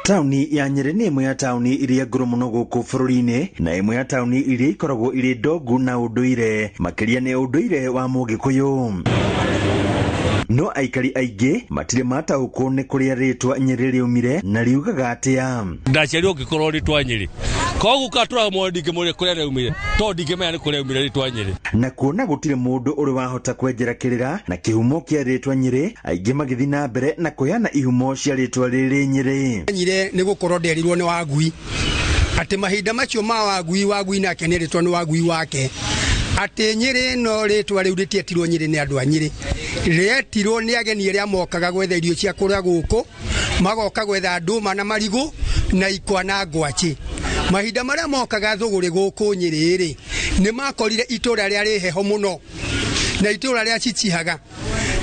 Taũni ya Nyĩrĩ nĩ ĩmwe ya taũni iria ngũrũ mũno gũkũ bũrũri-inĩ na ĩmwe ya taũni iria ikoragwo irĩ ndongu na ũndũire, makĩria nĩ ũndũire wa Mũgĩkũyũ. No aikari aingĩ matirĩ mataũkwo nĩ kũrĩa rĩtwa Nyĩrĩ rĩaumire na riugaga atĩa. Ndaciarirwo ngĩkorwo rĩtwa Nyĩrĩ, koguo katũraga muoyo ndingĩmũria kũrĩa rĩaumire, tondũ ndingĩmenya nĩ kũrĩa rĩaumire rĩtwa Nyĩrĩ. Na kuona gũtirĩ mũndũ ũrĩ wahota kwenjera kĩrĩra na kĩhumo kĩa rĩtwa Nyĩrĩ, aingĩ magĩthiĩ na mbere na kũheana ihumo cia rĩtwa rĩrĩ Nyĩrĩ. Menyire nĩ gũkorwo nderirwo nĩ Wangui atĩ mahinda macio ma Wangui, Wangui nake nĩ rĩtwa nĩ Wangui wake, atĩ Nyĩrĩ ĩno rĩtwa rĩu rĩtietirwo Nyĩrĩ nĩ andũ a Nyĩrĩ, rĩetirwo nĩ ageni arĩa mokaga gwetha irio cia kũrĩa gũkũ, magoka gwetha ndũma na marigũ na ikwa na ngwacĩ. Mahinda marĩa mokaga thũgũrĩ gũkũ Nyĩrĩ rĩ, nĩ makorire itũra rĩarĩ heho mũno na itũra rĩa cicihaga.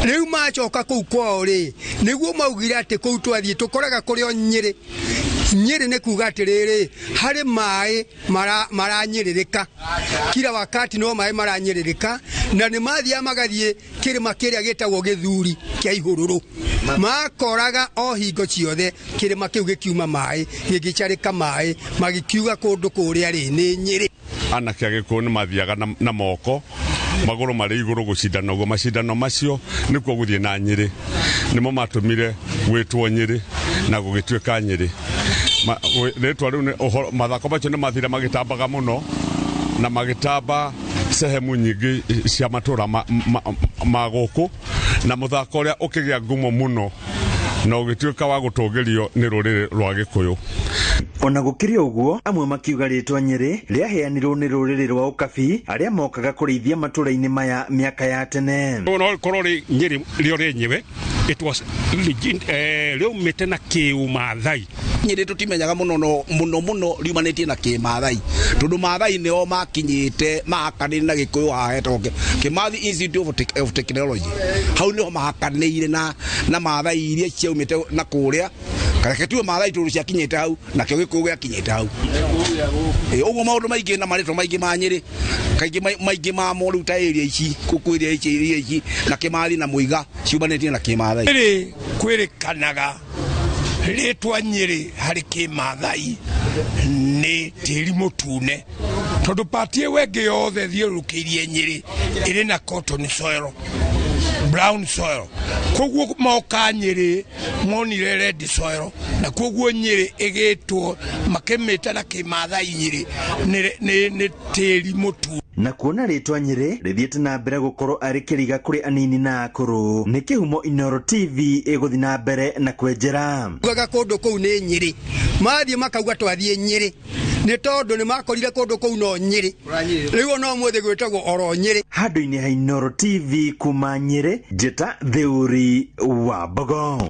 Rĩu macoka kũu kwao rĩ, nĩguo maugire atĩ kũu twathiĩ tũkoraga kũrĩ o Nyĩrĩ. Nyĩrĩ nĩ kuga atĩrĩrĩ, harĩ maĩ maranyĩrĩrĩka kila wakati, no maĩ maranyĩrĩrĩka, na nĩ mathiaga magathiĩ kĩrĩma kĩrĩa gĩtagwo Gĩthuri kĩa Ihũrũrũ, makoraga o hingo ciothe kĩrĩma kĩu gĩkiuma maĩ, gĩgĩcarĩka maĩ, magĩkiuga kũndũ kũrĩa rĩ nĩ Nyĩrĩ. Anake a Gĩkũyũ nĩ mathiaga na moko magũrũ marĩ igũrũ gũcindana ũguo, macindano macio nĩkuo gũthiĩ na Nyĩrĩ, nĩmo matũmire gwĩtwo Nyĩrĩ na gũgĩtuĩka Nyĩrĩ. Rĩtwa rĩu nĩ ũhoro, mathako macio nĩ mathire magĩtambaga mũno na magĩtamba sehemu nyingĩ cia matũra ma gũkũ, na mũthako ũrĩa ũkĩgĩa ngumo mũno na ũgĩtuĩka wa gũtũgĩrio nĩ rũrĩrĩ rwa Gĩkũyũ. Ona gũkĩrĩ ũguo, amwe makiuga rĩtwa Nyĩrĩ rĩaheanirwo nĩ rũrĩrĩ rwa Ũkabi arĩa mokaga kũrĩithia matũra-inĩ maya mĩaka ya tene. No korwo rĩ Nyĩrĩ rĩo rĩenyewe, it was legit, rĩaumĩte na kĩũmathai. Nyĩrĩ tũtimenyaga mũno, no mũno mũno riumanĩtie na kĩmathai, tondũ Mathai nĩo makinyĩte mahakanĩire na Gĩkũyũ haha hetagwo Kĩmathi Institute of Technology. Hau nĩho mahakanĩire na Mathai iria ciaumĩte na kũrĩa, kareke tuwe Mathai tondũ ciakinyĩte hau, nakĩo Gĩkũyũ gĩakinyĩte hau. Ũguo maũndũ maingĩ na marĩtwa maingĩ ma Nyĩrĩ, kaingĩ maingĩ mamo rĩu ta area ici, gũkũ area ici, area ici, na Kĩmathi na Mũiga ciumanĩtie na kĩmathai. Nyĩrĩ kwĩrĩkanaga rĩtwa Nyĩrĩ harĩ kĩmathai nĩ tĩri mũtune, tondũ pati ĩyo ĩngĩ yothe ĩthiũrũrũkĩirie Nyĩrĩ ĩrĩ na cotton soil, brown soil. Koguo moka Nyĩrĩ monire red soil, na koguo Nyĩrĩ ĩgĩtwo makĩmĩta na kĩmathai Nyĩrĩ nĩ tĩri mũtune. Na kuona rĩtwa Nyĩrĩ rĩthiĩte na mbere gũkorwo arĩ kĩriga kũrĩ anini na akũrũ, nĩ kĩhumo Inooro TV ĩgũthiĩ na mbere na kwenjera. Kugaga kũndũ kũu nĩ Nyĩrĩ, mathiĩ makauga twathiĩ Nyĩrĩ, nĩ tondũ nĩ makorire kũndũ kũu no Nyĩrĩ, rĩu ona ũmũthĩ gwĩtagwo oro Nyĩrĩ. Handũ-inĩ ha Inooro TV kuma Nyĩrĩ, njĩta Theuri wa Mbogo.